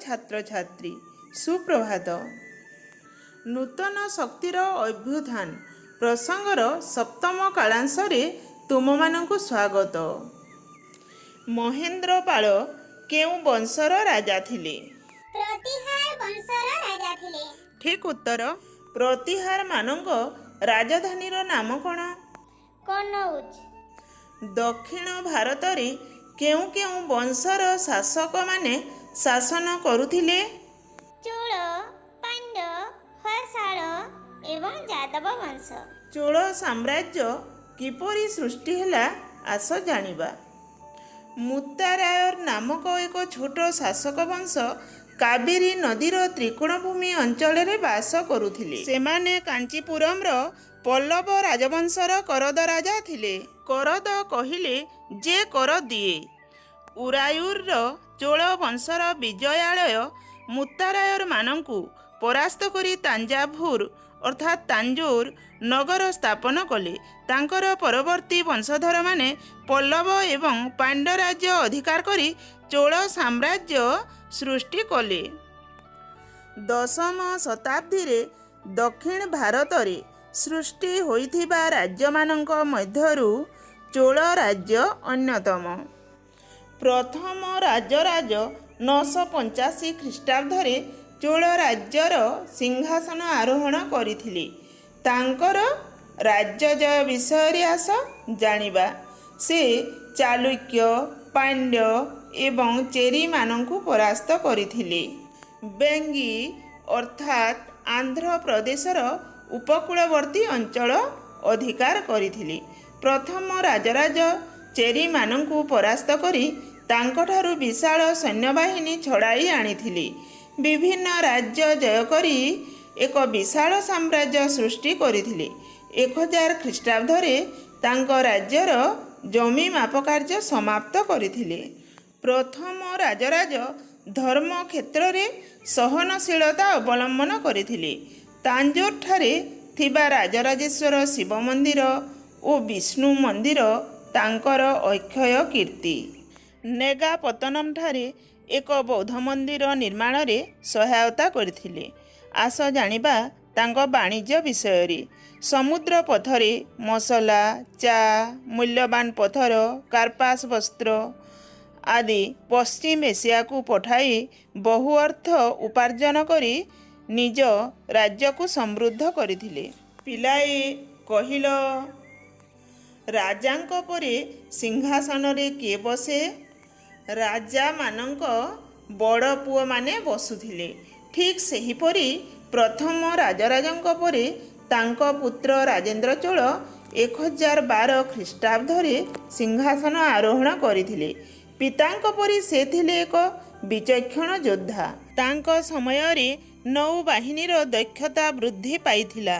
ଛାତ୍ରଛାତ୍ରୀ, ସୁପ୍ରଭାତ। ନୂତନ ଶକ୍ତିର ଅଭ୍ୟୁତ୍ଥାନ ପ୍ରସଙ୍ଗର ସପ୍ତମ କାଳାଂଶରେ ତୁମମାନଙ୍କୁ ସ୍ୱାଗତ। ମହେନ୍ଦ୍ରପାଳ କେଉଁ ବଂଶର ରାଜା ଥିଲେ? ପ୍ରତିହାର ବଂଶର ରାଜା ଥିଲେ। ଠିକ୍ ଉତ୍ତର। ପ୍ରତିହାରମାନଙ୍କ ରାଜଧାନୀର ନାମ କ'ଣ? କନୌଜ। ଦକ୍ଷିଣ ଭାରତରେ କେଉଁ କେଉଁ ବଂଶର ଶାସକମାନେ ଶାସନ କରୁଥିଲେ? ଚୋଳ, ପାଣ୍ଡ୍ୟ, ହୋୟସାଳ ଏବଂ ଯାଦବ ବଂଶ। ଚୋଳ ସାମ୍ରାଜ୍ୟ କିପରି ସୃଷ୍ଟି ହେଲା, ଆସ ଜାଣିବା। ମୁତ୍ତାରାୟର ନାମକ ଏକ ଛୋଟ ଶାସକ ବଂଶ କାବେରୀ ନଦୀର ତ୍ରିକୋଣଭୂମି ଅଞ୍ଚଳରେ ବାସ କରୁଥିଲେ। ସେମାନେ କାଞ୍ଚିପୁରମର ପଲ୍ଲବ ରାଜବଂଶର କରଦ ରାଜା ଥିଲେ। କରଦ କହିଲେ ଯେ କର ଦିଏ। ଉରାୟୁରର ଚୋଳ ବଂଶର ବିଜୟାଳୟ ମୁତ୍ତାରାୟରମାନଙ୍କୁ ପରାସ୍ତ କରି ତାଞ୍ଜାଭୁର ଅର୍ଥାତ୍ ତାଞ୍ଜୋର ନଗର ସ୍ଥାପନ କଲେ। ତାଙ୍କର ପରବର୍ତ୍ତୀ ବଂଶଧରମାନେ ପଲ୍ଲବ ଏବଂ ପାଣ୍ଡ୍ୟ ରାଜ୍ୟ ଅଧିକାର କରି ଚୋଳ ସାମ୍ରାଜ୍ୟ ସୃଷ୍ଟି କଲେ। ଦଶମ ଶତାବ୍ଦୀରେ ଦକ୍ଷିଣ ଭାରତରେ ସୃଷ୍ଟି ହୋଇଥିବା ରାଜ୍ୟମାନଙ୍କ ମଧ୍ୟରୁ ଚୋଳ ରାଜ୍ୟ ଅନ୍ୟତମ। ପ୍ରଥମ ରାଜରାଜ 985 ଖ୍ରୀଷ୍ଟାବ୍ଦରେ ଚୋଳ ରାଜ୍ୟର ସିଂହାସନ ଆରୋହଣ କରିଥିଲେ। ତାଙ୍କର ରାଜ୍ୟ ଜୟ ବିଷୟରେ ଆସ ଜାଣିବା। ସେ ଚାଲୁକ୍ୟ, ପାଣ୍ଡ୍ୟ ଏବଂ ଚେରୀମାନଙ୍କୁ ପରାସ୍ତ କରିଥିଲେ। ବେଙ୍ଗି ଅର୍ଥାତ୍ ଆନ୍ଧ୍ରପ୍ରଦେଶର ଉପକୂଳବର୍ତ୍ତୀ ଅଞ୍ଚଳ ଅଧିକାର କରିଥିଲେ। ପ୍ରଥମ ରାଜରାଜ ଚେରୀମାନଙ୍କୁ ପରାସ୍ତ କରି ତାଙ୍କଠାରୁ ବିଶାଳ ସୈନ୍ୟବାହିନୀ ଛଡ଼ାଇ ଆଣିଥିଲେ। ବିଭିନ୍ନ ରାଜ୍ୟ ଜୟ କରି ଏକ ବିଶାଳ ସାମ୍ରାଜ୍ୟ ସୃଷ୍ଟି କରିଥିଲେ। 1000 ଖ୍ରୀଷ୍ଟାବ୍ଦରେ ତାଙ୍କ ରାଜ୍ୟର ଜମି ମାପ କାର୍ଯ୍ୟ ସମାପ୍ତ କରିଥିଲେ। ପ୍ରଥମ ରାଜରାଜ ଧର୍ମ କ୍ଷେତ୍ରରେ ସହନଶୀଳତା ଅବଲମ୍ବନ କରିଥିଲେ। ତାଞ୍ଜୋରଠାରେ ଥିବା ରାଜରାଜେଶ୍ୱର ଶିବ ମନ୍ଦିର ଓ ବିଷ୍ଣୁ ମନ୍ଦିର ତାଙ୍କର ଅକ୍ଷୟ କୀର୍ତ୍ତି। ନେଗାପତ୍ତନମଠାରେ ଏକ ବୌଦ୍ଧ ମନ୍ଦିର ନିର୍ମାଣରେ ସହାୟତା କରିଥିଲେ। ଆସ ଜାଣିବା ତାଙ୍କ ବାଣିଜ୍ୟ ବିଷୟରେ। ସମୁଦ୍ର ପଥରେ ମସଲା, ଚା, ମୂଲ୍ୟବାନ ପଥର, କାର୍ପାସ ବସ୍ତ୍ର ଆଦି ପଶ୍ଚିମ ଏସିଆକୁ ପଠାଇ ବହୁ ଅର୍ଥ ଉପାର୍ଜନ କରି ନିଜ ରାଜ୍ୟକୁ ସମୃଦ୍ଧ କରିଥିଲେ। ପିଲାଏ, କହିଲ, ରାଜାଙ୍କ ପରେ ସିଂହାସନରେ କିଏ ବସେ? ରାଜାମାନଙ୍କ ବଡ଼ ପୁଅମାନେ ବସୁଥିଲେ। ଠିକ୍ ସେହିପରି ପ୍ରଥମ ରାଜରାଜଙ୍କ ପରେ ତାଙ୍କ ପୁତ୍ର ରାଜେନ୍ଦ୍ର ଚୋଳ 1012 ଖ୍ରୀଷ୍ଟାବ୍ଦରେ ସିଂହାସନ ଆରୋହଣ କରିଥିଲେ। ପିତାଙ୍କ ପରି ସେ ଥିଲେ ଏକ ବିଚକ୍ଷଣ ଯୋଦ୍ଧା। ତାଙ୍କ ସମୟରେ ନୌବାହିନୀର ଦକ୍ଷତା ବୃଦ୍ଧି ପାଇଥିଲା।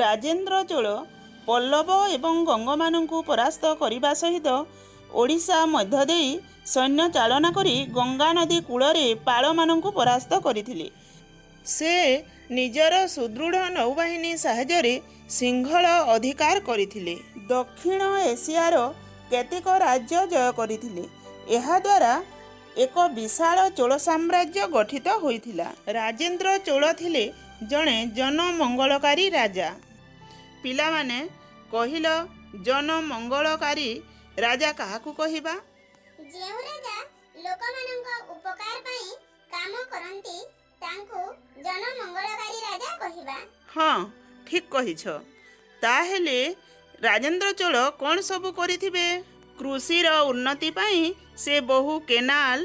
ରାଜେନ୍ଦ୍ର ଚୋଳ ପଲ୍ଲବ ଏବଂ ଗଙ୍ଗମାନଙ୍କୁ ପରାସ୍ତ କରିବା ସହିତ ଓଡ଼ିଶା ମଧ୍ୟ ଦେଇ ସୈନ୍ୟ ଚାଳନା କରି ଗଙ୍ଗାନଦୀ କୂଳରେ ପାଳମାନଙ୍କୁ ପରାସ୍ତ କରିଥିଲେ। ସେ ନିଜର ସୁଦୃଢ଼ ନୌବାହିନୀ ସାହାଯ୍ୟରେ ସିଂହଳ ଅଧିକାର କରିଥିଲେ। ଦକ୍ଷିଣ ଏସିଆର କେତେକ ରାଜ୍ୟ ଜୟ କରିଥିଲେ। ଏହାଦ୍ୱାରା ଏକ ବିଶାଳ ଚୋଳ ସାମ୍ରାଜ୍ୟ ଗଠିତ ହୋଇଥିଲା। ରାଜେନ୍ଦ୍ର ଚୋଳ ଥିଲେ ଜଣେ ଜନମଙ୍ଗଳକାରୀ ରାଜା। ପିଲାମାନେ, କହିଲ, ଜନମଙ୍ଗଳକାରୀ ରାଜା କାହାକୁ କହିବା? ଯେଉଁ ରାଜା ଲୋକମାନଙ୍କ ଉପକାର ପାଇଁ କାମ କରନ୍ତି, ତାଙ୍କୁ ଜନମଙ୍ଗଳକାରୀ ରାଜା କହିବା। ହଁ, ଠିକ୍ କହିଛ। ତାହେଲେ ରାଜେନ୍ଦ୍ର ଚୋଳ କ'ଣ ସବୁ କରିଥିବେ? କୃଷିର ଉନ୍ନତି ପାଇଁ ସେ ବହୁ କେନାଲ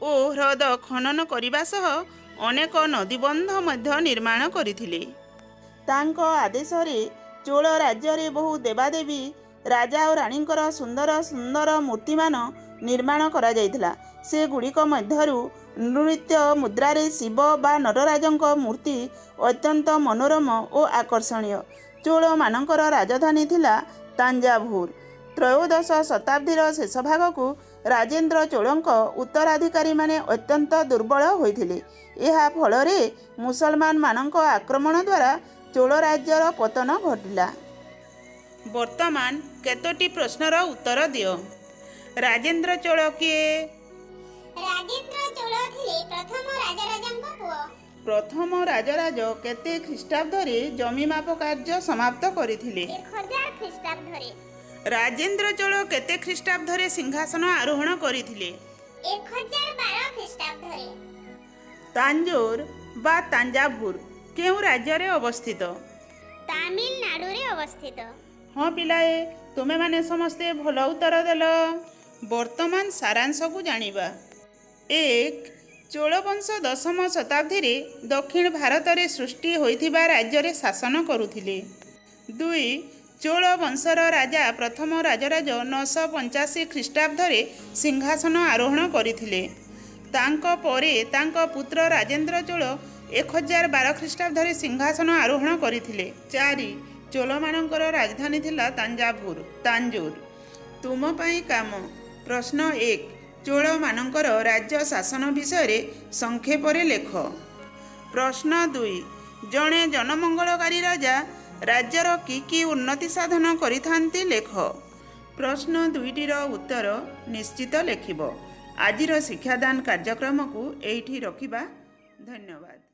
ଓ ହ୍ରଦ ଖନନ କରିବା ସହ ଅନେକ ନଦୀବନ୍ଧ ମଧ୍ୟ ନିର୍ମାଣ କରିଥିଲେ। ତାଙ୍କ ଆଦେଶରେ ଚୋଳ ରାଜ୍ୟରେ ବହୁ ଦେବାଦେବୀ, ରାଜା ଓ ରାଣୀଙ୍କର ସୁନ୍ଦର ସୁନ୍ଦର ମୂର୍ତ୍ତିମାନ ନିର୍ମାଣ କରାଯାଇଥିଲା। ସେଗୁଡ଼ିକ ମଧ୍ୟରୁ ନୃତ୍ୟ ମୁଦ୍ରାରେ ଶିବ ବା ନଟରାଜଙ୍କ ମୂର୍ତ୍ତି ଅତ୍ୟନ୍ତ ମନୋରମ ଓ ଆକର୍ଷଣୀୟ। ଚୋଳମାନଙ୍କର ରାଜଧାନୀ ଥିଲା ତାଞ୍ଜାଭୁର। ତ୍ରୟୋଦଶ ଶତାବ୍ଦୀର ଶେଷ ଭାଗକୁ ରାଜେନ୍ଦ୍ର ଚୋଳଙ୍କ ଉତ୍ତରାଧିକାରୀମାନେ ଅତ୍ୟନ୍ତ ଦୁର୍ବଳ ହୋଇଥିଲେ। ଏହା ଫଳରେ ମୁସଲମାନମାନଙ୍କ ଆକ୍ରମଣ ଦ୍ୱାରା ଚୋଳ ରାଜ୍ୟର ପତନ ଘଟିଲା। ବର୍ତ୍ତମାନ କେତୋଟି ପ୍ରଶ୍ନର ଉତ୍ତର ଦିଅ। ରାଜେନ୍ଦ୍ର ଚୋଳ କିଏ? ରାଜେନ୍ଦ୍ର ଚୋଳ ପ୍ରଥମ ରାଜରାଜଙ୍କ ପୁଅ। ପ୍ରଥମ ରାଜରାଜ କେତେ ଖ୍ରୀଷ୍ଟାବ୍ଦରେ ଜମି ମାପ କାର୍ଯ୍ୟ ସମାପ୍ତ କରିଥିଲେ? 1000 ଖ୍ରୀଷ୍ଟାବ୍ଦରେ। ରାଜେନ୍ଦ୍ର ଚୋଳ କେତେ ଖ୍ରୀଷ୍ଟାବ୍ଦରେ ସିଂହାସନ ଆରୋହଣ କରିଥିଲେ? 1012 ଖ୍ରୀଷ୍ଟାବ୍ଦରେ। ତାଞ୍ଜୋର ବା ତାଞ୍ଜାଭୁର କେଉଁ ରାଜ୍ୟରେ ଅବସ୍ଥିତ? ତାମିଲନାଡୁରେ ଅବସ୍ଥିତ। ହଁ ପିଲାଏ, ତୁମେମାନେ ସମସ୍ତେ ଭଲ ଉତ୍ତର ଦେଲ। ବର୍ତ୍ତମାନ ସାରାଂଶକୁ ଜାଣିବା। 1, ଚୋଳବଂଶ ଦଶମ ଶତାବ୍ଦୀରେ ଦକ୍ଷିଣ ଭାରତରେ ସୃଷ୍ଟି ହୋଇଥିବା ରାଜ୍ୟରେ ଶାସନ କରୁଥିଲେ। 2, ଚୋଳ ବଂଶର ରାଜା ପ୍ରଥମ ରାଜରାଜ 985 ଖ୍ରୀଷ୍ଟାବ୍ଦରେ ସିଂହାସନ ଆରୋହଣ କରିଥିଲେ। ତାଙ୍କ ପରେ ତାଙ୍କ ପୁତ୍ର ରାଜେନ୍ଦ୍ର ଚୋଳ 1012 ଖ୍ରୀଷ୍ଟାବ୍ଦରେ ସିଂହାସନ ଆରୋହଣ କରିଥିଲେ। 4, ଚୋଳମାନଙ୍କର ରାଜଧାନୀ ଥିଲା ତାଞ୍ଜାଭୁର, ତାଞ୍ଜୋର। ତୁମ ପାଇଁ କାମ। ପ୍ରଶ୍ନ 1, ଚୋଳମାନଙ୍କର ରାଜ୍ୟ ଶାସନ ବିଷୟରେ ସଂକ୍ଷେପରେ ଲେଖ। ପ୍ରଶ୍ନ 2, ଜଣେ ଜନମଙ୍ଗଳକାରୀ ରାଜା ରାଜ୍ୟର କି କି ଉନ୍ନତି ସାଧନ କରିଥାନ୍ତି ଲେଖ। ପ୍ରଶ୍ନ ଦୁଇଟିର ଉତ୍ତର ନିଶ୍ଚିତ ଲେଖିବ। ଆଜିର ଶିକ୍ଷାଦାନ କାର୍ଯ୍ୟକ୍ରମକୁ ଏଇଠି ରଖିବା। ଧନ୍ୟବାଦ।